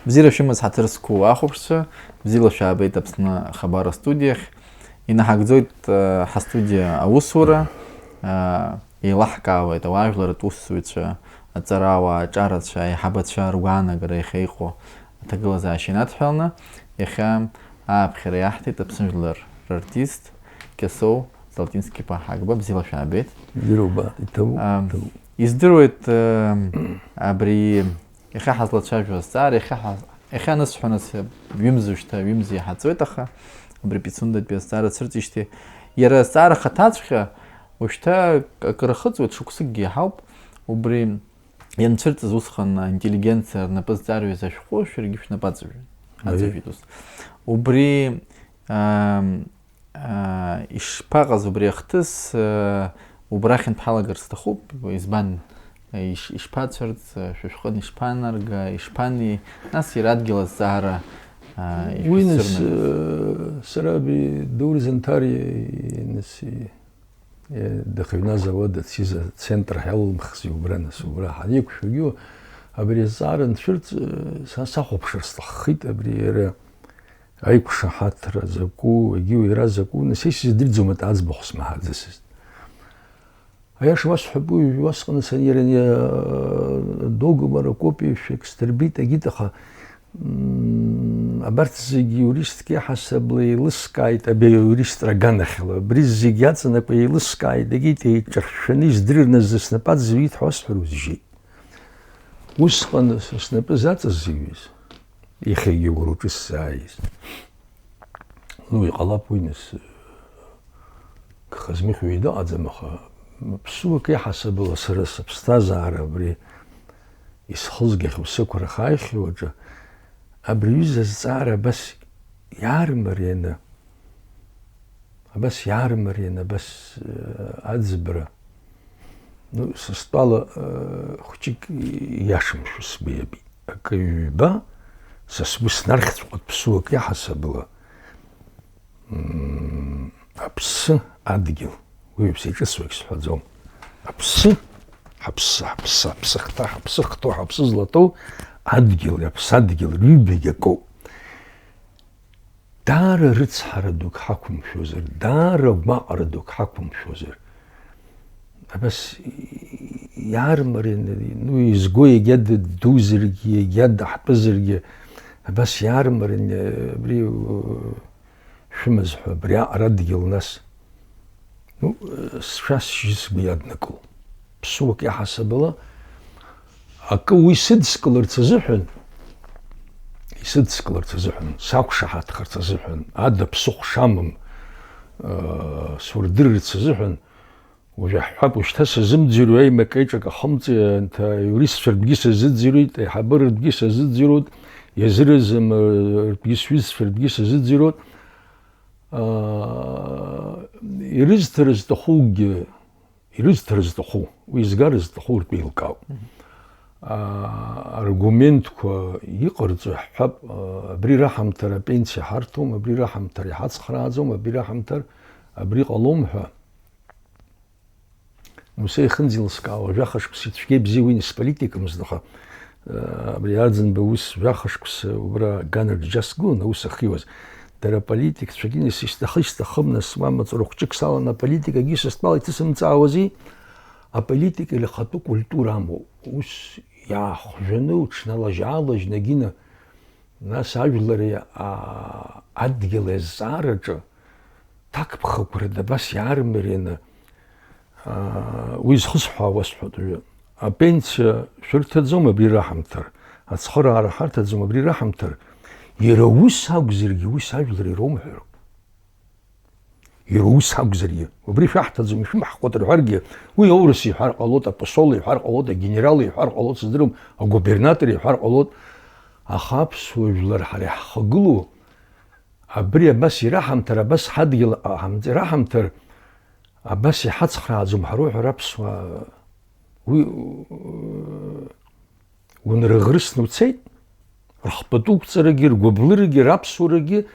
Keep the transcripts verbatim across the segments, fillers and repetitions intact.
Бзиара шәымаз, ҳаҭыр зқәу ахәаԥшцәа, бзиала шәаабеит Аԥсны ахабар астудиахь. Инаҳагӡоит, э, ҳастудиа аусура, э, еилаҳкаауеит ауаажәларратә усзуҩцәа, аҵарауаа, аҿарацәа, аиҳабацәа ргәаанагара иахьа иҟоу аҭагылазаашьа инадҳәаланы. Иахьа ааԥхьара иаҳҭеит Аԥсны жәлар рартист Кьасоу Залтински-иԥа Ҳагба, бзиала шәаабеит. Бзиара убааит, иҭабуп, А, иҭабуп. Издыруеит, э, абри Иахьа ҳазлацәажәо азҵаара, иахьа ҳа-, иахьа анысҳәа, нас ҩымз, ушьҭа ҩымз иаҳаҵуеит, аха абри Пицундатәи азҵаара цәырҵижьҭеи, иара азҵаара ахаҭаҵәҟьа ушьҭа акыр ахыҵуеит, шықәсыкгьы иаҳауп, убри ианцәырҵыз усҟан аинтеллигенциа рнапы зҵарҩыз ашәҟәы шәаргьы шәнапы аҵажәит, Аиеи. Аҵажәит ус. Убри, ам, Аа, ишԥаҟаз убри ахҭыс, аа, убрахьынтә ҳалагар сҭахуп, избан, иш-, ишԥацәырҵ, шәышәҟәы ишԥанарга, ишԥани, нас иара адгьыл азҵаара, аа, Уи нас, ишәызцәырнагаз? Э, сара аби Даур Занҭариа, нас, и-, э, дахьыҩназ ауада дсиз ацентр ҳәа иалымхзи убра, нас, убра ҳанеиқәшәогьы, абри азҵаара анцәырҵ, э, са сахәаԥшыр сҭаххеит, абри иара Аиқәшаҳаҭра закәу, егьиу иара закәу, нас исыздырӡом, аӡбахә смаҳаӡацызт. Аиаша уасҳәап, уи уасҟан сан иара, э, договор акопиа шәак сдырбеит, егьит, аха, м, абарҭ зегьы иуристк иаҳасабала еилыскааит, абри аиуристра аганахьала, абри зегьы аҵанакуа еилыскааит, егьит, еиҿаршәшәаны издырырныс снапы аӡәӡәеит ҳәа уасҳәар узжьеит. Усҟан снапы заҵазҩыз, иахьагьы уара уҿы сзааиз. Ну, иҟалап уи нас, гха змыхьуа дыҟаӡам, аха ԥсуак иаҳасабала сара сыԥсҭазаара абри исхызгахьоу, сықәра хааихьоу аҿы, абри аҩыза азҵаара абас иаармарианы, Абас иаармариан, абас, э, аӡбра. Ну, са стәала, э, хәҷык ииашамшәа сгәы иабеит. Акы ҩба, са сгәы снархьҵәҟьоит ԥсуак иаҳасабала, м, аԥсы адгьыл. Уи ҩаԥс иҿыцуагь сҳәаӡом. Аԥсы, ҳаԥсы, ҳаԥсы, ҳаԥсы хҭа, ҳаԥсы хҭоу, ҳаԥсы злаҭоу адгьыл, аԥсадгьыл рыҩбагь акоуп. Даара рыцҳара дук ҳақәымшәозар, даара гәаҟра дук ҳақәымшәозар, абас иаармарианы, ну, изго егьа ддузаргьы, егьа даҳтәызаргьы, абас иаармарианы, абри, шәымаз ҳәа, абри аҟара адгьыл нас. Ну, сшәасшьыз сгәы иаднакылом. Ԥсуак иаҳасабала акы уи сыдскыларц азыҳәан, исыдскыларц азыҳәан, сақәшаҳаҭхарц азыҳәан, ада ԥсыхәа шамам, э, сурдырырц азыҳәан, уажә аҳәап, ушьҭа сазымӡырҩуа, аимак-еиҿак ахымҵи, анҭ аиуристцәа ртәгьы сазыӡырҩуеит, аиҳабыра ртәгьы сазыӡырҩуеит, иазыразым, э, ртәгьы сҩызцәа ртәгьы сазыӡырҩуеит. Аа, ирызҭара зҭахугьы, ирызҭара зҭаху, уи изгара зҭаху ртәы еилкаауп. Мгм. Аа, аргументқәа иҟарҵо иаҳҳәап, аа, абри раҳамҭар апенсиа ҳарҭом, абри раҳамҭар иҳацхрааӡом, абри раҳамҭар абри ҟалом ҳәа. Муса ихынӡеилыскаауа жәаха шықәса ицәгьа ибзиа уи нас политикымызт, аха, э, абри Арӡынба ус жәаха шықәса убра аганраҿ џьа сгылан аус ахиуаз. Дара аполитикцәагьы нас исҭахы исҭахым, нас уа маҵура хәҷык саланы аполитикагьы сыстәала иҭысымҵаауази? Аполитика иара ихатәы культура амоуп. Ус иаахжәаны, уҽналажь-аалажьны, агьина, нас ажәлари, а, адгьыли азҵаараҿы ҭакԥхықәрада абас иаармарианы, аа, уи зхысҳәаауа уасҳәоит уажәы. Апенсиа шәырҭаӡом абри раҳамҭар, ацхыраара ҳарҭаӡом абри раҳамҭар, иара ус акәзаргьы, ус ажәлар ироумҳәароуп. Иара ус акәзаргьы, убри шәаҳҭаӡом, ишәымҳхуеит рҳәаргьы, уи аурыс иҳәар ҟалоит, апосол иҳәар ҟалоит, агенерал иҳәар ҟалоит, сыздырам, агубернатор иҳәар ҟалоит, аха аԥсуа жәлар ҳара иаҳхагылоу, Абри абас ираҳамҭар, абас ҳадгьыл аҳамҭ-, ираҳамҭар, абас иҳацхрааӡом ҳара уҳәар аԥсуаа, уи, унрыӷрысны уцеит, рхпатуқәҵарагьы, ргәыблырагьы, раԥсуарагьы,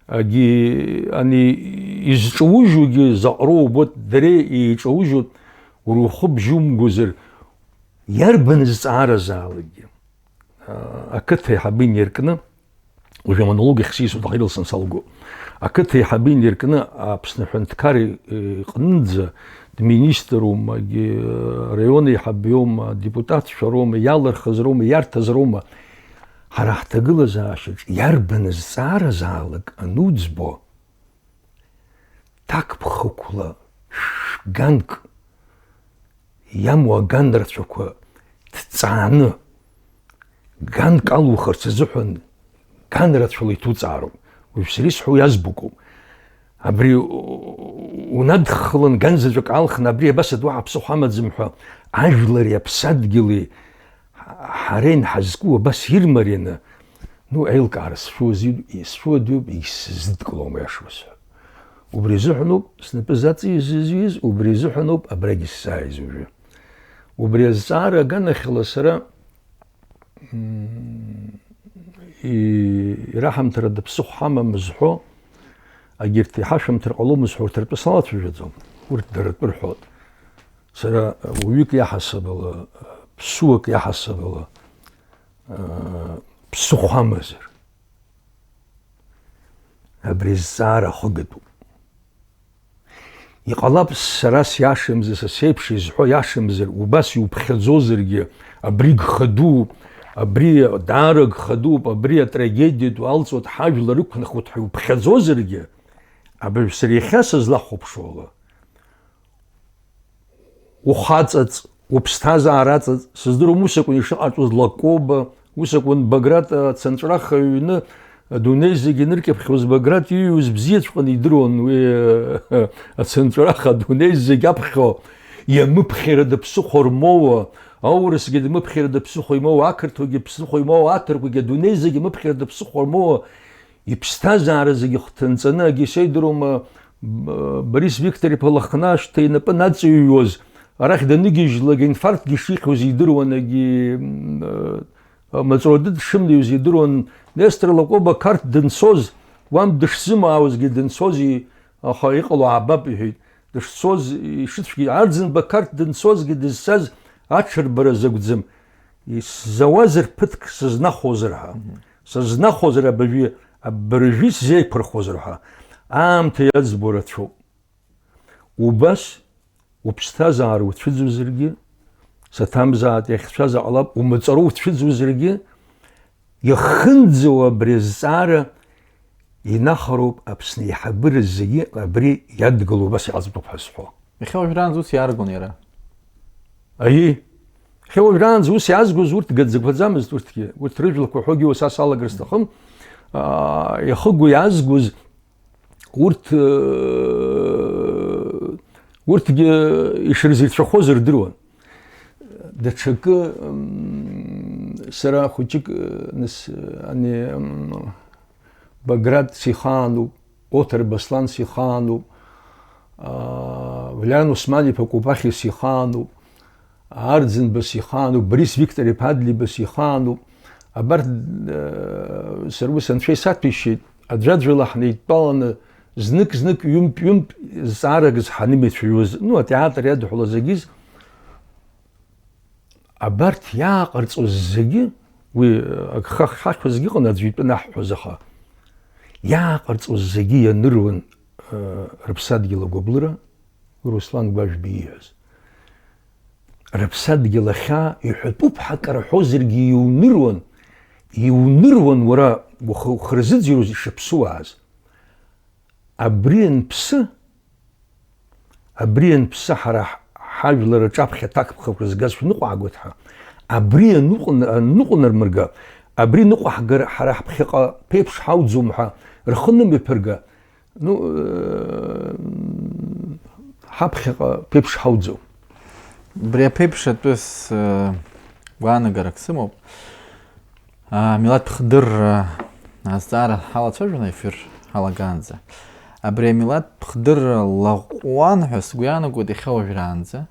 агьи, ани, изҿужьугьы заҟароу убоит, дара еиҿужьуеит, уара ухы бжьумгозар, иарбан зҵааразаалакгьы. ақыҭа аиҳабы инаркны, уажәы амонолог ахь сисуеит, аха ирылсны салго. Ақыҭа аиҳабы инаркны Аԥсны аҳәынҭқар иҟнынӡа дминистрроума, раион аиҳабы иоума, депутатцәа роума, иалырхыз роума, иарҭаз роума, ҳара ҳҭагылазаашьаҿ иарбан зҵааразаалак ануӡбо, ҭакԥхықәла шә-, ганк иамоу аганрацәақәа ҭҵааны, ганк алухырц азыҳәан ганрацәала иҭуҵаароуп. Уажә сара исҳәо иазбукоуп. Абри у-, унадххылан, ган заҵәык аалхны, абри абас адуаҳа ԥсыхәа амаӡам ҳәа, ажәлари аԥсадгьыли ҳара инҳазку абас ирмарианы, ну, аилкаара сшәуазу-, сшәуадаҩуп, егьсыздкылом, аиаша уасҳәап. Убри азыҳәаноуп снапы заҵаҩызыз, убри азыҳәаноуп абрагь сзааиз уажәы. Убри азҵаара аганахьала сара, м, и-, ираҳамҭарада ԥсыхәа ҳамам зҳәо, агьырҭ иҳашәымҭар ҟалом зҳәо, урҭ ртәы салацәажәаӡом. Урҭ дара ртәы рҳәоит. Сара уаҩык иаҳасабала, ԥсуак иаҳасабала, ԥсыхәа амазар, абри азҵаара ахыгатәуп. Иҟалап, сара сиашамзар, са сеиԥш изҳәо иашамзар, убас иуԥхьаӡозаргьы, абри гха дууп, абри даара гха дууп, абри атрагедиа ду алҵуеит, ҳажәлар ықәнахуеит ҳәа иуԥхьаӡозаргьы, абыржә сара иахьа сызлахәаԥшуала, ухаҵаҵ, уԥсҭазаара аҵаҵ, сыздыруам, ус акәын ишыҟарҵоз Лакоба, ус акәын Баграт ацынҵәараха иҩны адунеи зегьы иныркьыԥхьуаз, Баграт ииҩуаз бзиаҵәҟьаны идыруан уи ацынҵәараха адунеи зегь аԥхьо, иамыԥхьарада ԥсыхәа рмоуа, аурысгьы дмыԥхьарада ԥсыхәа имоуа, ақырҭуагьы ԥсыхәа имоуа, аҭырқәагьы адунеи зегь амыԥхьарада ԥсыхәа рмоуа, иԥсҭазаара зегьы хҭынҵаны, егьа исеидыруама, Б-, Борис Виктор-иԥа Лыхнашҭа инапы наҵыҩуаз, арахь даныгьежьлак, инфарктгьы шихьуаз идыруан, егьи, м, э, маҵура дыдшымлеиуаз идыруан, Нестор Лакоба Қарҭ данцоз, уан дышзымаауазгьы данцози, аха иҟало аабап, иҳәеит. Дышцоз, ишыцәгьа, Арӡынба Қарҭ данцозгьы дызцаз аҽырбара закәӡам. Исзауазар ԥыҭк сызнахозар ҳәа. Мгм. Сызнахозар абыржәы, абыржәы сзеиқәырхозар ҳәа. Аамҭа иаӡбо рацәоуп. Убас уԥсҭазаара уцәыӡуазаргьы, саҭамзаат иахьцәаз аҟалап, умаҵура уцәыӡуазаргьы, иахынӡауа абри азҵаара инахароуп Аԥсны аиҳабыра зегьы абри иадгылоу убас иҟаҵатәуп ҳәа зҳәо. Иахьа уажәраанӡа ус иааргон иара? Аиеи. Иахьа уажәраанӡа ус иаазгоз урҭ гаӡақәаӡамызт урҭгьы. Урҭ рыжәлақәа ҳәогьы уаса салагар сҭахым. Аа, ихыгәо иаазгоз урҭ, э, урҭгьы ишырзеицәахоз рдыруан. Даҽакы, м, сара хәыҷык, э, нас, э, ани, м, Баграт сихаануп, Оҭар Баслан сихаануп, аа, Валериан Осман-иԥа Купахьиа сихаануп, Арӡынба сихаануп, Борис Виктор-иԥа Адлеиба сихаануп. Абарҭ, э, сара ус анцәа исаҭәеишьеит, аӡәаӡәала ҳнеидтәаланы, знык-знык ҩынтә-ҩынтә зҵаарак ҳанымицәажәоз, ну, атеатр иадҳәалаз агьыз, абарҭ иааҟарҵоз зегьы, уи агха хашәа зегьы ыҟан аӡәы итәы наҳҳәоз, аха иааҟарҵоз зегьы ианыруан, э, рыԥсадгьыл агәыблыра, Руслан Гәажәба ииҳәаз. Рыԥсадгьыл ахьаа иҳәатәуп ҳәа акы рҳәозаргьы иуныруан, иуныруан уара ухы, ухы рзыӡырҩуаз ишыԥсуааз. Абри анԥсы, абри анԥсы ҳара ҳ-, ҳажәлар аҿаԥхьа аҭакԥхықәра згаз шәныҟәаагоит ҳәа, абри аныҟән-, аныҟәнармырга, абри ныҟәаҳгар ҳара ҳԥхьаҟа ԥеиԥш ҳауӡом ҳәа рхы нымҩаԥырга, ну, э, ҳаԥхьаҟа ԥеиԥш ҳауӡом. Убри аԥеиԥш атәы с-, э, гәаанагарак сымоуп. Амилаҭтә хдырра азҵаара ҳалацәажәон аефир ҳалагаанӡа. Абри амилаҭтә хдырра лаҟәуан ҳәа сгәы иаанагоит иахьа уажәраанӡа.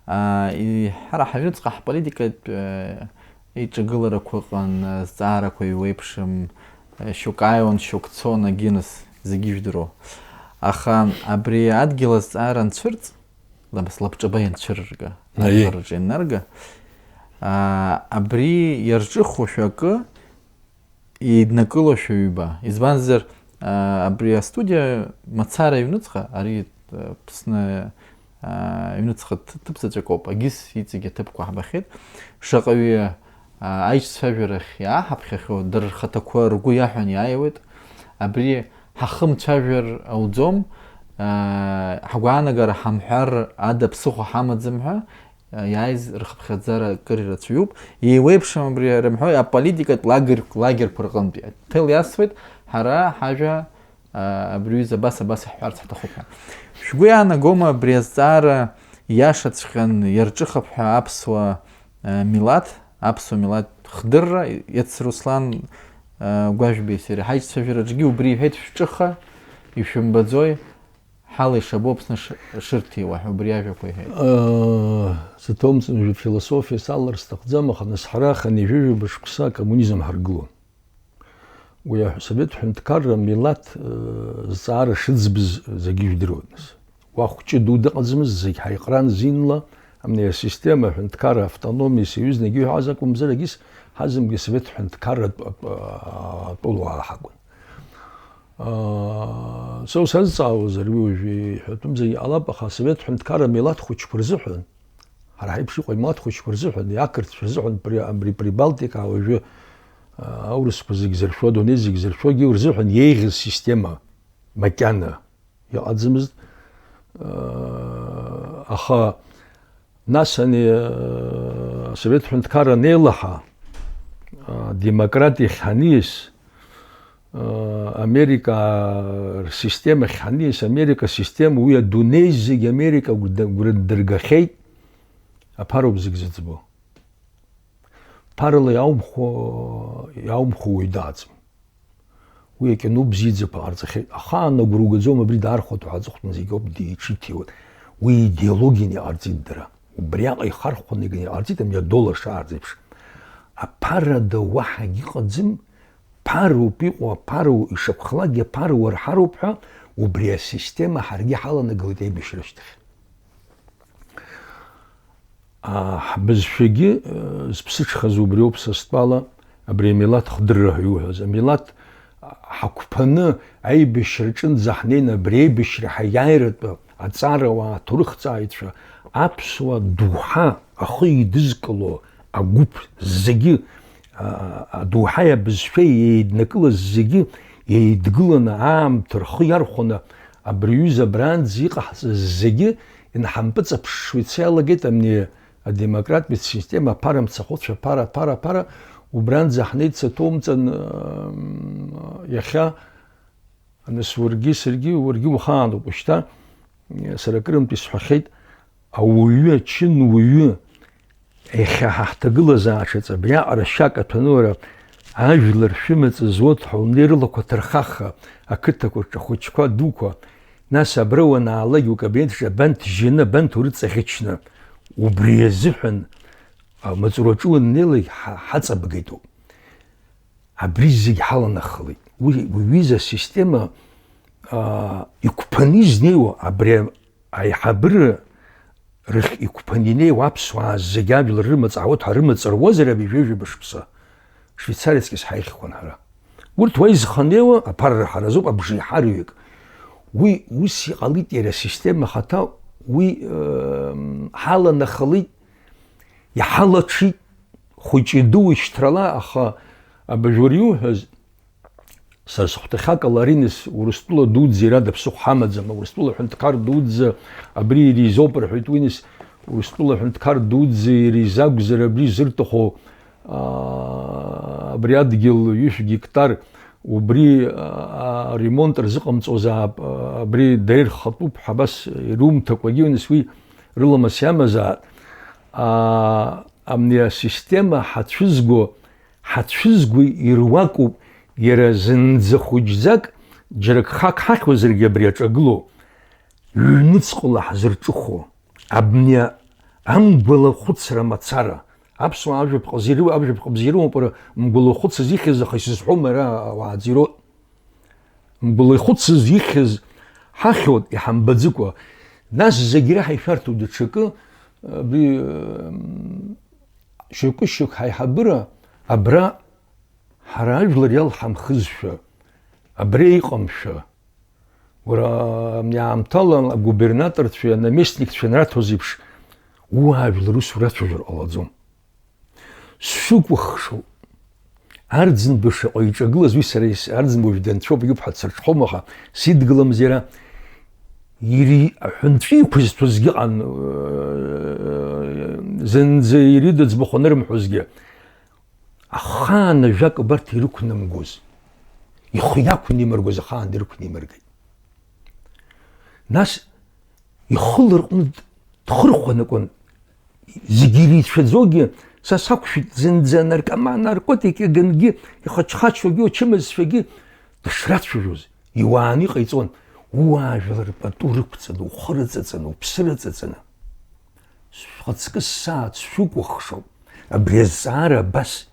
А, и-, ҳара ҳаҩныҵҟа ҳполитикатә, э, еиҿагыларақәа ыҟан, э, зҵаарақәа еиуеиԥшым, э, шьоук ааиуан, шьоук цон, агьыныс зегьы ижәдыруа. Аха абри адгьыл азҵаара анцәырҵ, лаб-, лабҿаба ианцәырырга, Аиеи. Ажәлар рҿы ианнарга, аа, абри иарҿыхошәа акы еиднакылошәа ҩба. Избанзар, аа, абри астудиа мацара аҩныҵҟа, ари, э, Аԥсны, аа, аҩныҵҟа ҭ-, ҭыԥ заҵәык ауп, агьыс иҵегь аҭыԥқәа ҳбахьеит. Шаҟаҩы, аа, аиҿцәажәарахь иааҳаԥхьахьоу, дара рхаҭақәа ргәы иаҳәан иааиуеит. Абри ҳахымцәажәар ауӡом, аа, ҳгәаанагара ҳамҳәар ада ԥсыхәа ҳамаӡам ҳәа, иааиз рхыԥхьаӡара акыр ирацәаҩуп. Еиуеиԥшым абри рымҳәои аполитикатә лагер-, лагерқәа рҟынтәи. Ҭел иасуеит, ҳара ҳажәа, а, абри аҩыза абас, абас иаҳҳәарц ҳҭахуп ҳәа. Шәгәы иаанагома абри азҵаара иашаҵәҟьан иарҿыхап ҳәа аԥсуа, а, милаҭ, аԥсуа милаҭ хдырра, Ец Руслан, а, Гәажәбеи сареи ҳаиҿцәажәараҿгьы убри иҳәеит, шәҿыха, ишәымбаӡои? Ҳала ишабо Аԥсны ш-, шырҭиуа ҳәа убри ажәақәа иҳәеит. Э, саҭоумҵан, уажәы философиа салар сҭахӡам, аха нас ҳара хынҩажәижәаба шықәса акоммунизм ҳаргылон. Уи аҳ-, Асовет ҳәынҭқарра амилаҭ, э, зҵаара шыӡбыз зегьы ижәдыруан нас. Уа хәҷы ду дыҟаӡамызт, зегь ҳаиҟран зинла, амни асистема, аҳәынҭқарра, автономиа, союзник иҳәаз акәымзар, егьыс ҳазымгьы Асовет ҳәынҭқарра атә-, атә-, атәылауаа ҳакәын. Аа, са усазҵаауазар, уи уажәы иҳәатәымзар иҟалап, аха Асовет ҳәынҭқарра амилаҭ хәыҷқәа рзыҳәан, ҳара ҳаиԥш иҟоу амилаҭ хәыҷқәа рзыҳәан, ақырҭцәа рзыҳәан, при-, абри Прибалтика уажәы, аа, аурысқәа зегь зыршәо, адунеи зегь зыршәогьы рзыҳәан еиӷьыз система макьана иҟаӡамызт. Аха нас ани, Асовет ҳәынҭқарра анеилаҳа, адемократ иахь ҳаниас, Америка рсистемахь ҳаниас, Америка система, уи адунеи зегь Америка гәда-, гәра дыргахьеит, аԥароуп зегь зыӡбо. Ԥарала иаумхәо, иаумхәо уаҩ дааӡам. Уи акино бзиаӡақәа ҟарҵахьеит. Ахаан агәра угаӡом, абри даархәоит ҳәа аҵыхәтәан зегь ауп диҽиҭиуан. Уи идеологианы иҟарҵеит дара. Убриаҟа ихархәаны иганы иҟарҵеит, амни адоллар шаарҵеиԥш. Аԥарада уаҳагь ыҟаӡам, ԥароуп иҟоу, аԥароу ишакәхалакгьы аԥароу арҳароуп ҳәа, убри асистема ҳаргьы ҳаланагалеит аибашьра ашьҭахь. А, ҳбызшәагьы, э, зыԥсыҽхаз убриоуп са стәала, абри амилаҭ хдырра ҳәа иуҳәаз. Амилаҭ ҳақәԥаны аибашьраҿынӡа ҳнеины, абри аибашьра ҳаиааиратәы аҵарауаа, аҭоурыхҭҵааҩцәа, аԥсуа доуҳа ахы еидызкыло агәыԥ зегьы, а, адоуҳаи абызшәеи еиднакылаз зегьы еидгыланы, аамҭа рхы иархәаны, абри аҩыза абранӡа иҟаҳҵаз зегьы инҳампыҵаԥшшо ицо иалагеит амни адемократтә система аԥара мцахәыцәа, аԥара, аԥара, аԥара, убранӡа ҳнеит саҭоумҵан, м, иахьа, нас уаргьы саргьы, уаргьы ухаануп, ушьҭа, сара акырынтә исҳәахьеит, ауаҩы, ачынуаҩы, иахьа ҳа ҳҭагылазаашьаҿ абриаҟара шьак аҭәаны уара, ажәлар шәымаҵ зуоуп ҳәа унеи рылақәа ҭырхаха, ақыҭақәа рҿы ахәыҷқәа дуқәа, нас абра уанаалак укабинетаҿы абанҭ жьаны, абанҭ урыҵаӷьычны, убри азыҳәан амаҵураҿы уаннеилак ҳа-, ҳаҵабгатәуп. Абри зегь ҳаланахалеит. Уи, уи ҩыза асистема, аа, иқәԥаны изнеиуа абри аиҳабыра рахь иқәԥаны инеиуа аԥсуаа зегь ажәлар рымаҵ аауеит ҳәа рымаҵ руазар, абри жәаҩа-жәаба шықәса швейцариацкьыс ҳаихьуан ҳара. Урҭ уа изханеиуа аԥара раҳаразоуп абжеиҳарҩык. Уи ус иҟалеит иара асистема ахаҭа, уи, ыы, ҳаланахалеит, иҳалаҽит, хәыҷи-дуи шьҭрала, аха абажәуар иуҳәаз, са сыхәҭахьак ала аринас Урыстәыла дуӡӡа иара даԥсыхә ҳамаӡам, Урыстәыла ҳәынҭқар дуӡӡа абри иризоуп рҳәеит, уи нас Урыстәыла ҳәынҭқар дуӡӡа иризакәзар абри зырҭаху, аа, абри адгьыл ҩышә гектар убри, аа, ремонт рзыҟамҵозаап, аа, абри дара ирхатәуп ҳәа абас ирумҭакәагьы, уи нас уи рыламыс иамазаап, аа, амни асистема ҳацәызго, ҳацәызго ируакуп, иара зынӡа хәыҷӡак, џьара гхак ҳахьуазаргьы абри аҿагылоу, ҩныҵҟала ҳзырҿыхо, абни амгәалахәыцра мацара, аԥсуаа ажәаԥҟа зиру-, ажәаԥҟа бзиа ирымоуп, ара мгәалахәыцыз ихьыз, аха исызҳәом ара ауаа ӡироуп. Мгәала ихәыцыз ихьыз ҳахьуеит иҳамбаӡыкәа. Нас зегь реиҳа ишәарҭоу даҽакы, абри, м, шьоукы-шьоук ҳаиҳабыра абра ҳара ажәлар иалҳамхызшәа, абра иҟамшәа, уара, абни аамҭала агубернаторцәеи анаместникцәеи анраҭоз еиԥш, ууаажәлар ус урацәажәар ҟалаӡом. Сшәыкәыхшоуп. Арӡынба шаҟа иҿагылаз, уи сара ис-, Арӡынба уажә данцәоуп, иуп ҳәа дсырҽхәом, аха сидгыламыз иара. Ири-, аҳәынҵәа иқәызҭәозгьы ыҟан, зынӡа Ири дыӡбахә анырымҳәозгьы. Ахаан ажәак убарҭ ирықәнамгоз, ихы иақәнимыргоз ахаан дрықәнимыргеит. Нас ихы ларҟәны дхырхәан акәын, зегьы ирицәаӡогьы, са сақәшәеит, зынӡа анаркоман, наркотик иагангьы, ихачхачуагьы, очымазцәагьы дышрацәажәоз, иуааны иҟаиҵон, ууаажәлар пату рықәҵаны, ухы рыҵаҵаны, уԥсы рыҵаҵаны. Шәхаҵкы ссааҭ сшәыкәыхшоуп. Абри азҵаара абас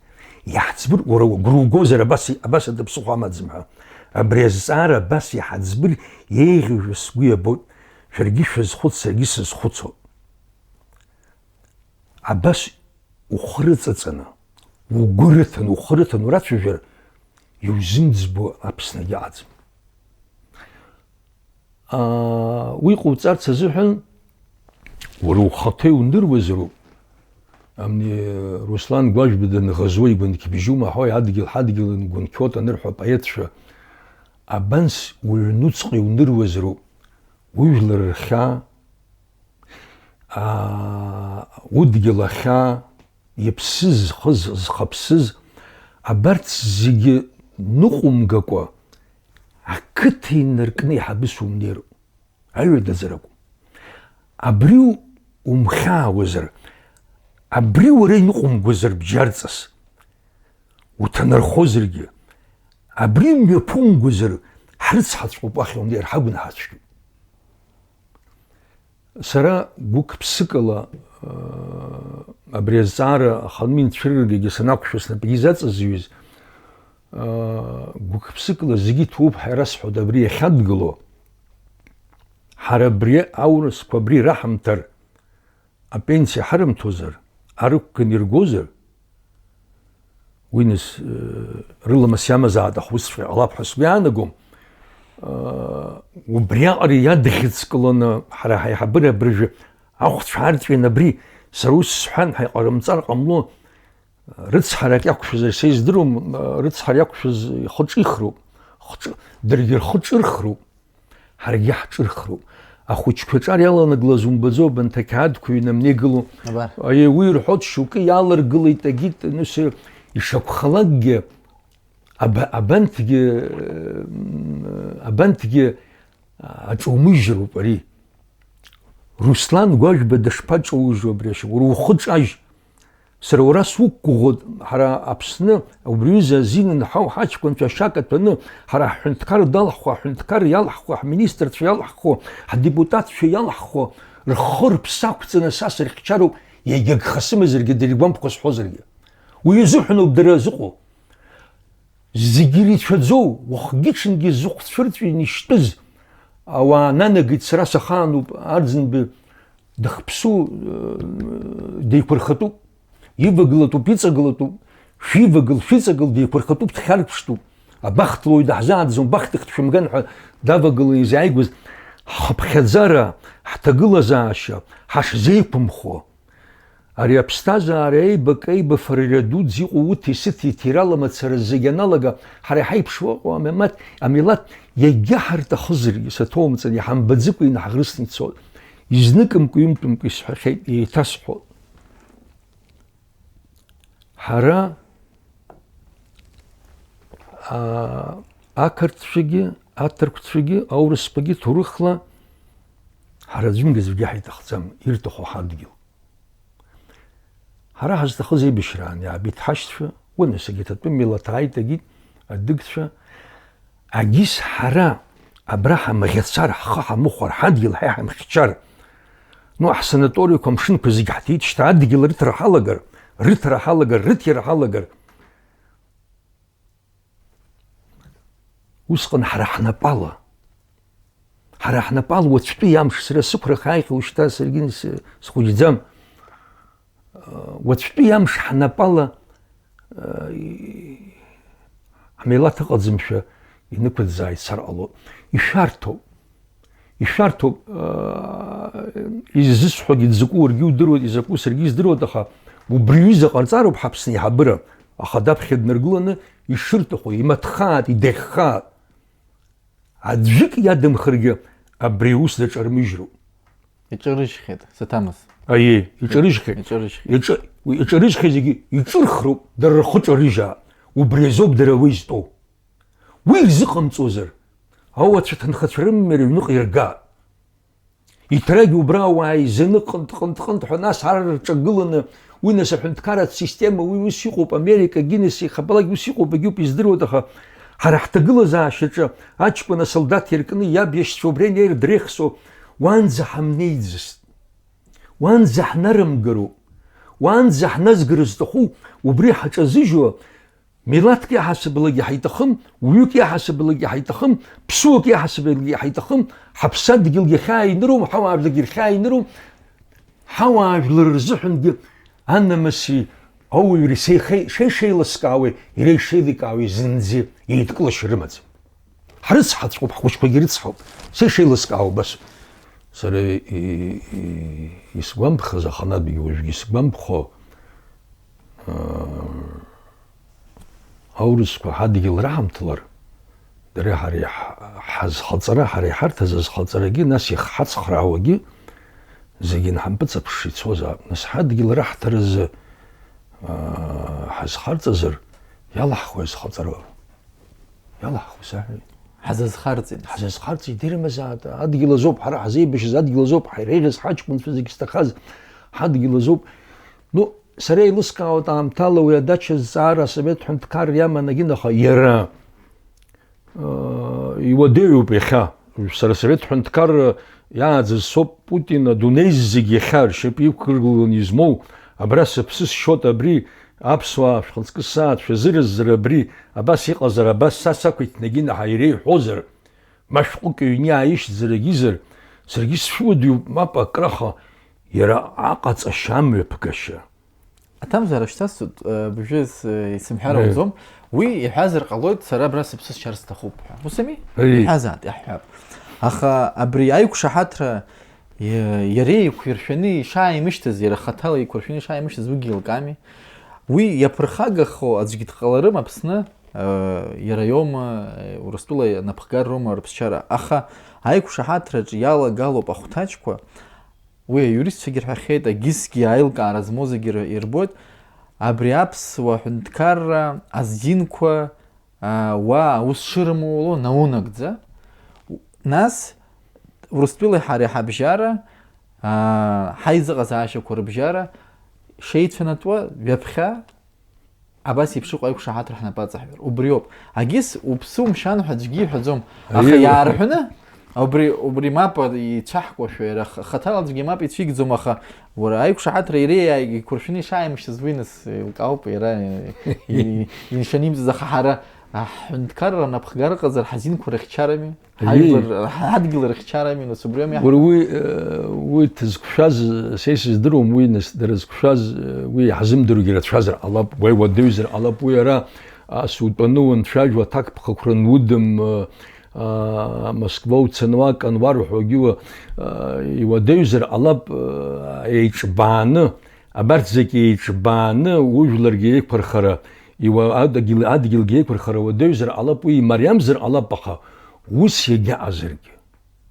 иаҳӡбыр, уара угәра угозар, абас, абас ада ԥсыхәа амаӡам ҳәа. Абри азҵаара абас иҳаӡбыр, еиӷьу-жәа сгәы иабоит, шәаргьы шәазхәыц, саргьы сазхәыцуп. Абас ухы рыҵаҵаны, угәы рыҭаны, ухы рыҭаны урацәажәар, иузымӡбо Аԥсны иаҟаӡам. Аа, уи ҟауҵарц азыҳәан, уара ухаҭа иундыруазароуп. Амни Руслан Гәажәба данӷазуа игәынқьбжьы умаҳауеи, адгьыл ҳадгьыл ингәынқьуоит анырҳәо апоетцәа, абанс уҩнуҵҟа иундыруазароуп. Ужәлар рхьаа, аа, удгьыл ахьаа, иԥсыз, зхыз, зхаԥсыз, абарҭ зегьы ныҟәымгакәа, ақыҭа инаркны иҳабыс умнеироуп. Аҩадаӡара акәым. Абри умхьаауазар, абри уара иныҟәумгозар бџьарҵас, уҭанархозаргьы, абри мҩаԥумгозар, ҳрыцҳаҵәҟьоуп, уахь умнеир ҳагәнаҳа цәгьоуп. Сара гәык-ԥсыкала, э, абри азҵаара аханмин цәырыргагьы санақәшәо снапгьы изаҵазҩыз, э, гәык-ԥсыкала зегьы ҭоуп ҳәа расҳәоит абри иахьадгыло. Ҳара абри аурысқәа абри раҳамҭар, апенсиа ҳарымҭозар, арықәган иргозар, уи нас, э, рыламыс иамазаат, аха усҵәҟьа ҟалап ҳәа сгәы иаанагом. Э, убриаҟара иадӷьыцкыланы ҳара ҳаиҳабыра абыржәы ахәцәа арҵәин абри, сара ус сҳәан ҳәа иҟарымҵар ҟамло, рыцҳарак иақәшәазар са издыруам, э, рыцҳара иақәшәаз ихы ҿихроуп, хҿ-, даргьы рхы ҿырхроуп. Ҳаргьы ҳҿырхроуп. Ахәыҷқәа аҿар иаланагалаз умбаӡо, абанҭ ақьаадқәа ҩнамнеигыло. Абар. Аиеи, уи ирҳәоит, шьоукы иаларгылеит, агит, ну, се-, ишакәхалакгьы, аба-, абанҭгьы, э, абанҭгьы, а, аҿумыжьроуп ари. Руслан Гәажәба дышԥаҿоужьуа абри ашьа? Уара ухы ҿажь. Сара уара суқәгәыӷуеит, ҳара Аԥсны убри аҩыза азин нҳау ҳаҷкәынцәа ашьа каҭәаны, ҳара ҳҳәынҭқар далҳхуа, аҳәынҭқар иалҳхуа, ҳминистрцәа иалҳхуа, ҳдепутатцәа иалҳхуа, рхы-рыԥсы ақәҵаны са сырхьчароуп, иагьа гха сымазаргьы дыргәамԥхо сҳәозаргьы. Уи азыҳәаноуп дара зыҟоу. Зегьы ирицәаӡоу, уахгьы-ҽынгьы зыхәцәырҵәины ишьтәыз ауаа нанагеит, сара сахаануп, Арӡынба дыхԥсу, э, деиқәырхатәуп, ивагылатәуп, иҵагылатәуп, шәивагыл, шәиҵагыл, деиқәырхатәуп, дхьарԥштәуп, абахҭ луаҩ даҳзааӡом, бахҭыхт шәымган ҳәа давагыланы изааигәаз ҳхыԥхьаӡара, ҳҭагылазаашьа, ҳашзеиқәымхо. Ари аԥсҭазаара еибак-еибафара иара дуӡӡа иҟоу уҭи-сыҭи иҭирала мацара зегь аналага, ҳара иҳаиԥшуа ыҟоу амемат-, амилаҭ иагьаҳарҭахызаргьы, саҭоумҵан, иҳамбаӡыкәа инаҳӷрысны ицоит. Изныкымкәа-ҩынтәымкәа исҳәахьеит, еиҭасҳәоит. Ҳара, аа, ақырҭцәагьы, аҭырқәцәагьы, аурысқәагьы ҭоурыхла ҳара аӡәымгьы аӡәгьы ҳаиҭахӡам, ирҭаху ҳадгьыл. Ҳара ҳазҭахыз еибашьраан иаабеит ҳашьцәа, уи насыгьы аҭатәым милаҭ ааит, агьит, адыгцәа. Агьыс ҳара абра ҳамӷьацар, ҳхы ҳамыхәар, ҳадгьыл ҳа иҳамхьчар, ну, ҳсанаториақәа, амшынқәа зегь ҳҭиит, шьҭа адгьыл рыҭара ҳалагар, рыҭара ҳалагар, рыҭира ҳалагар. Усҟан ҳара ҳнапала, ҳара ҳнапала уаҵәтәи амш сара сықәра хааихьоу шьҭа саргьы с-, схәыҷӡам. Уаҵәтәи амш ҳнапала, э, амилаҭ ыҟаӡамшәа инықәыӡаа ицар ҟалоит. Ишәарҭоуп. Ишәарҭоуп, э, иззысҳәогьы дзакәу уаргьы удыруеит, изакәу саргьы издыруеит, аха убри аҩыза ҟарҵароуп ҳАԥсны аиҳабыра, аха даԥхьа днаргыланы ишырҭаху, имаҭхааит, идахьхааит. Аӡәык иадамхаргьы абри аус даҿармыжьроуп. Иҿарыжьхьеит, саҭамыз. Аиеи, иҿарыжьхьеит. Иҿарыжьхьеит. Иҿы-, уи иҿарыжьхьеит зегьы, иҿырхроуп, дара рхы ҿарыжьаа. Убри азоуп дара уи зтәу. Уи рзыҟамҵозар, ауацәа ҭынхацәа рымҩа рыҩныҟа иргап. Иҭрагь убра ауаа еизаны ҟынт-ҟынт-ҟынт ҳәа нас ар рҿагыланы, уи нас аҳәынҭқарратә система, уи ус иҟоуп, Америка, Гиннес, ихабалак ус иҟоуп, егьуп, издыруада, аха ҳара ҳҭагылазаашьаҿы аҷкәын асолдаҭ иркны иаб иашьцәа убри анеир дреихсо, уанӡа ҳамнеиӡацт. Уанӡа ҳнарымгароуп. Уанӡа ҳназгар зҭаху убри ҳаҿазыжьуа, милаҭк иаҳасабалагьы ҳаиҭахым, уҩык иаҳасабалагьы ҳаиҭахым, ԥсуак иаҳасабалагьы ҳаиҭахым, ҳаԥсадгьылгьы ахьааинырум, ҳауаажәларгьы рхьааинырум, ҳауаажәлар рзыҳәангьы анамыси ауаҩреи сеихеи-, шеишеилыскаауеи, иара ишеиликаауеи зынӡа еидкылашьа рымаӡам. Ҳрыцҳаҵәҟьоуп, ҳхәыҷқәагьы рыцҳауп. Сеишеилыскаауа убас. Сара и-, и-, исгәамԥхаз аханатәгьы уажәгьы исгәамԥхо, аа, аурысқәа ҳадгьыл раҳамҭалар, дара ҳара иаҳ-, ҳазхаҵара, ҳара иҳарҭаз азхаҵарагьы, нас иахьҳацхраауагьы зегьы нҳампыҵаԥшша ицозаап. Нас ҳадгьыл раҳҭаразы, аа, ҳазхарҵазар, иалаҳхуеи азхаҵара? Иалаҳхуеи саҳәеит. Ҳазазхарҵеит. Ҳазазхарҵеит, ирымазаат, адгьыл азоуп, ҳара ҳазеибашьыз адгьыл азоуп, ҳаиреиӷьыз ҳаҷкәынцәа зегь зҭахаз ҳадгьыл азоуп. Ну, сара еилыскаауеит аамҭала уи адача зҵаара асовет ҳәынҭқарра иаман агьын, аха иара, э, иуадаҩуп иахьа. Сара асовет ҳәынҭқарра иааӡаз соуп Путин адунеи зегь иахьа ршьапы иқәыргыланы измоу, абра сыԥсы сшьоит, абри аԥсуаа шәхаҵкы сааит, шәазыраззар абри, абас иҟазар, абас са сақәиҭнагьы наҳа иреиҳәозар, ма шәҟәык ҩны ааишьҭзар агьизар, саргьы сшәыуадаҩуп, мап акраха, иара аҟаҵашьа амҩаԥгашьа. Аҭамзаара шьҭасҵоит, э, бжьы с-, э, исымҳәар Аи. ауӡом. Уи иҳәазар ҟалоит, сара абра сыԥсы сшьар сҭахуп ҳәа. Ус ами? Аи. Иҳәазаат, иаҳҳәап. Аха абри аиқәшаҳаҭра, иа-, иара еиқәиршәаны ишааимышьҭыз, иара хаҭала еиқәиршәаны ишааимышьҭыз уигьы еилкаами. Уи иаԥырхагахо аӡәгьы дҟаларым Аԥсны, э, иара иоума, э, Урыстәыла анапхгара роума рыԥсшьара. Аха аиқәшаҳаҭраҿы иалагалоуп ахәҭаҷқәа, уи аиуристцәагьы рҳәахьеит, агьысгьы аилкаара змоу зегьы ир-, ирбоит, абри аԥсуа ҳәынҭқарра азинқәа, аа, уа аус шырымоу ало наунагӡа, нас Урыстәылеи ҳареи ҳабжьара, аа, ҳаизыҟазаашьақәа рыбжьара шеицәанатәуа ҩаԥхьа абас еиԥш иҟоу аиқәшаҳаҭра ҳнапы аҵаҳәар. Убриоуп. Агьыс уԥсы умшьан ҳәа аӡәгьы иҳәаӡом. Аха Аиеи. Иаарҳәны, убри, убри мап ицәаҳкуашәа, иара х-, хаҭала аӡәгьы мап ицәигӡом, аха уара аиқәшаҳаҭра иреиааиг иқәыршәны ишааимышьҭыз уи нас еилкаауп, иара, и-, и-, иншьанеимҵыз, аха ҳара аҳәынҭқарра напхгара ыҟазар ҳазинқәа рыхьчарами? Ҳажәлар, ҳадгьыл рыхьчарами, нас убри ами. Уара уи, э, уи дызқәшәаз, са исыздыруам, уи нас дара зқәшәаз, э, уи иаҳзымдыруагьы рацәазар ҟалап, уи уадаҩзар ҟалап, уи ара ас утәаны уанцәажәо, аҭакԥхықәра анудым, э, а, Москва уцаны уакан уарҳәогьы уа, э, иуадаҩзар ҟалап, э, еиҿбааны, абарҭ зегь еиҿбааны ужәларгьы еиқәырхара, иуа-, адгьыл, адгьылгьы еиқәырхара уадаҩзар ҟалап, уи имариамзар ҟалап, аха ус иагьаҟазаргьы.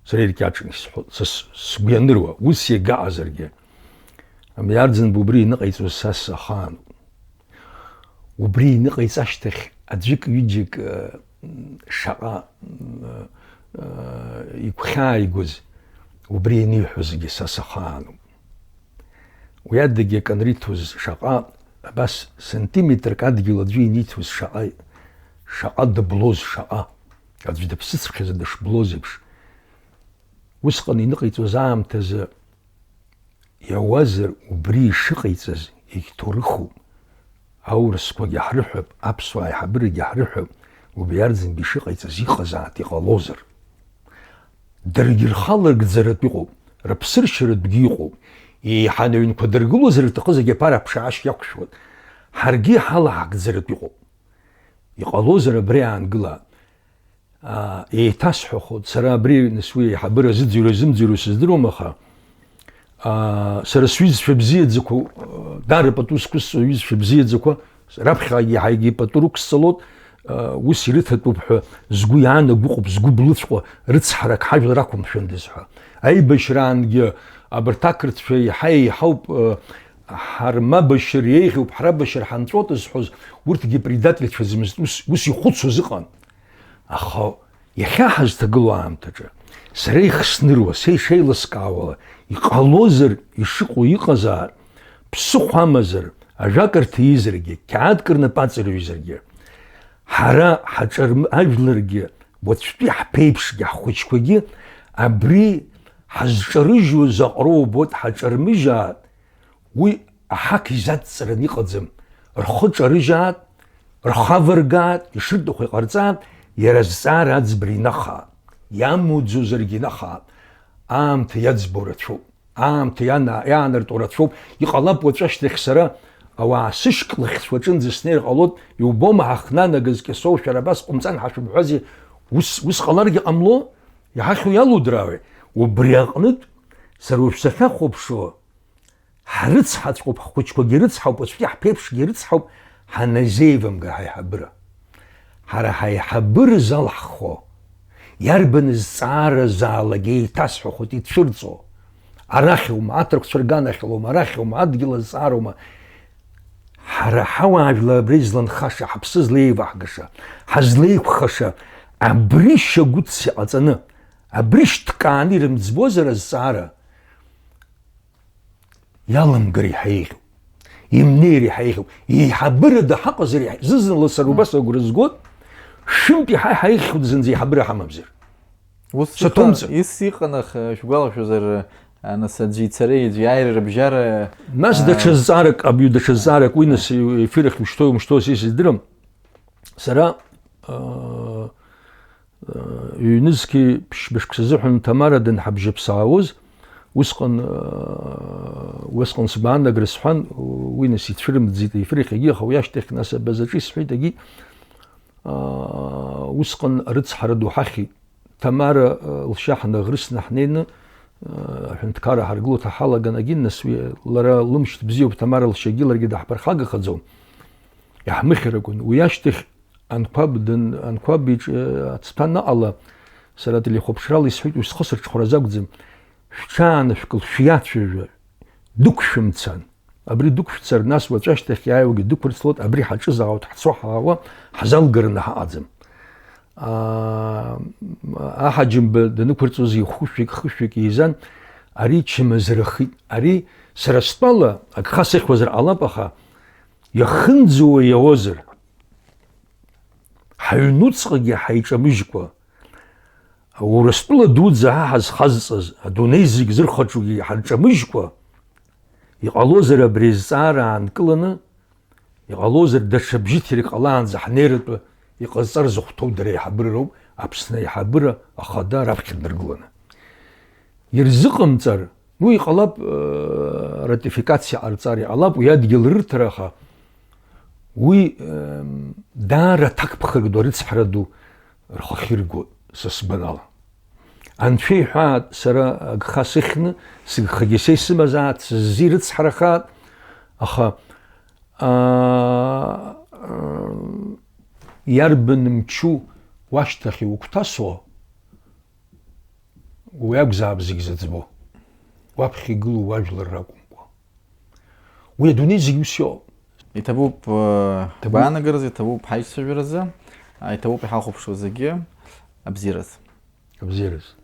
Сара иркьаҿны исҳәо-, са с-, сгәы ианыруа, ус иагьаҟазаргьы. Амиарӡынба убри иныҟаиҵоз са сахаануп. Убри иныҟаиҵашьҭахь аӡәык-ҩыџьак, э, шаҟа, э, э, игәхьааигоз, убри ианиҳәозгьы са сахаануп. Уи адагьы акы анриҭоз шаҟа, абас сантиметрак адгьыл аӡәы иниҭоз шаҟа, шаҟа дыблоз, шаҟа аӡә дыԥсыцхьазар дышблоз еиԥш. Усҟан иныҟаиҵоз аамҭазы иауазар, убри ишыҟаиҵаз егьҭоурыхуп. Аурысқәагьы ҳрыҳәап, аԥсуаа аиҳабырагьы ҳрыҳәап, убри Арӡынба ишыҟаиҵаз иҟазааит, иҟалозар. Даргьы рхы аларгӡаратә иҟоуп, рыԥсыршьаратәгьы иҟоуп. Еиҳаны аҩнқәа дыргылозар, рҭахы зегьы аԥара аԥшаашьа иақәшәоит. Ҳаргьы ҳалаҳгӡаратә иҟоуп. Иҟалозар абри аангыла, аа, еиҭасҳәахоит, сара абри нас уи аиҳабыра зыӡырҩуа-зымӡырҩуа сыздыруам, аха, аа, сара сҩызцәа бзиаӡақәа, даара пату зқәысҵо аҩызцәа бзиаӡақәа, раԥхьаҟагьы еиҳагьы пату рықәсҵалоит, ус ирыҭатәуп ҳәа згәы иаанаго ыҟоуп, згәы блыҵәҟьо, рыцҳарак ҳажәлар ақәымшәандаз ҳәа. Аибашьраангьы абарҭ ақырҭцәа еиҳа еиҳауп, ҳармабашьыр еиӷьуп, ҳрабашьыр ҳанҵәоит зҳәоз, урҭгьы предательцәаӡамызт, ус, ус ихәыцуаз ыҟан. Аха иахьа ҳазҭагылоу аамҭаҿы, сара ихсныруа, са ишеилыскаауала, иҟалозар, ишыҟоу иҟазаап, ԥсыхәа амазар, ажәак рҭаизаргьы, қьаадк рнапы аҵарҩызаргьы, ҳара ҳаҿарм-, ажәларгьы, уаҵәтәи ҳԥеиԥшгьы, ҳхәыҷқәагьы абри ҳазҿарыжьуаз аҟроу убоит, ҳаҿармыжьаат, уи аҳақ изадҵаран иҟаӡам. Рхы ҿарыжьаат, рхы авыргаат, ишырҭаху иҟарҵаат, иара азҵаара аӡбара инахаат, иамуӡозаргьы инахаат, аамҭа иаӡбо рацәоуп. Аамҭа иана-, иаанартуа рацәоуп. Иҟалап уаҵәы ашьҭахь сара ауаа сышьклахьцә уаҿынӡа снеир ҟалоит, иубома ҳахнанагаз Кьасоу, шәара абас ҟәымҵан ҳашәымҳәази, ус, ус ҟаларгьы ҟамло, иҳахьу иалудраауеи? Убри аҟнытә, сара уажә сахьахәаԥшуа, ҳрыцҳаҵәҟьоуп, ҳхәыҷқәагьы рыцҳауп, уаҵәтәи ҳԥеиԥшгьы рыцҳауп, ҳаназеивамга ҳаиҳабыра. Ҳара ҳаиҳабыра залаҳхуа, иарбан зҵаара заалак еиҭасҳәахоит ицәырҵуа. Арахьоума, аҭырқәцәа рганахьалоума, арахьоума, адгьыл азҵаароума? Ҳара ҳауаажәлар абри зланхаша, ҳаԥсы злеиваҳгаша, ҳазлеиқәхаша, абри шьагәыҭс иҟаҵаны, абри шьҭкааны ирымӡбозар азҵаара? Иаламгар иҳаиӷьуп, имнеир иҳаиӷьуп, еиҳабырада ҳаҟазар иҳа-, зны-зынла сара убас агәра згоит, шәынтә иҳа-, иҳаиӷьхоит зынӡа еиҳабыра ҳамамзар. Ус Саҭоумҵан. Иҟан, ис иҟан, аха шәгәалашәозар, а, нас аӡәы ицареи аӡәы иааиреи рыбжьара, Нас а, даҽа зҵаарак, абҩы даҽа зҵаарак, уи нас ефир ахь ушьҭоу умышьҭоу сеи сыздырам. Сара, а, Ҩнызқьи ԥшьба шықәса азыҳәан Ҭамара данҳабжьаԥсаауаз, усҟан, усҟан сгәаанагара сҳәан, уи нас ицәырымҵӡеит аефир иахьагьы, аха уи ашьҭахь нас абазаҿы исҳәеит, егьи, усҟан арыцҳара ду ҳахьит. Ҭамара лшьа ҳнаӷрысны ҳнеины, аҳәынҭқарра ҳаргыло ҳалаган, егьи нас уи лара лымшьҭ бзиоуп, Ҭамара лшьагьы ларгьы даҳԥырхагахаӡом. Иаҳмыхьыр акәын. Уи ашьҭахь Анқәаб дын-, Анқәаб иҿы ацҭәа аныҟала, сара телехәаԥшрала исҳәеит, уи схы сырҽхәаразы акәӡам, шәҽаанышәкыл, шәиацәажәа, дықәшәымцан. Абри дықәшәҵар, нас уаҵәы ашьҭахь иааиуагьы дықәырцлоит, абри ҳаҿызаауеит, ҳцо ҳаауа, ҳзалгараны ҳаҟаӡам. Аа, аҳаџьымба данықәырҵозгьы хәышәҩык, хышәҩык еизан, ари чмазарахеит. Ари сара стәала, агха сыхьуазар ҟалап, аха иахынӡауа иауазар, ҳаҩнуҵҟагьы ҳаиҿамыжькәа, Урыстәыла дуӡӡа ҳа ҳазхазҵаз, адунеи зегь зырхаҿугьы ҳарҿамыжькәа, иҟалозар абри азҵаара аанкыланы, иҟалозар даҽа бжьыҭирак ҟалаанӡа ҳнеиратәы иҟазҵар зыхәҭоу дара аиҳабыра роуп, Аԥсны аиҳабыра ахада раԥхьа днаргыланы. Ирзыҟамҵар, уи иҟалап, э, ратификациа ҟарҵар, иҟалап уи адгьыл рырҭара, аха уи, э, даара аҭакԥхак ду, арыцҳара ду рхахьы иргоит, са сгәанала. Анцәа иҳәаат, сара агха сыхьны, сыгхагьы са исымазаат, сыззи рыцҳарахаат, аха, аа, иарбан мчу уашьҭахь иугәҭасуа, Уи акәзаап зегь зыӡбо, уаԥхьа игылоу уажәлар ракәымкәа. Уи адунеи зегь ус иоуп. Иҭабуп, э, Иҭабуп. Гәаанагаразы, иҭабуп ҳаицәажәаразы, а, иҭабуп иҳахәаԥшуа зегьы абзиараз. Абзиараз.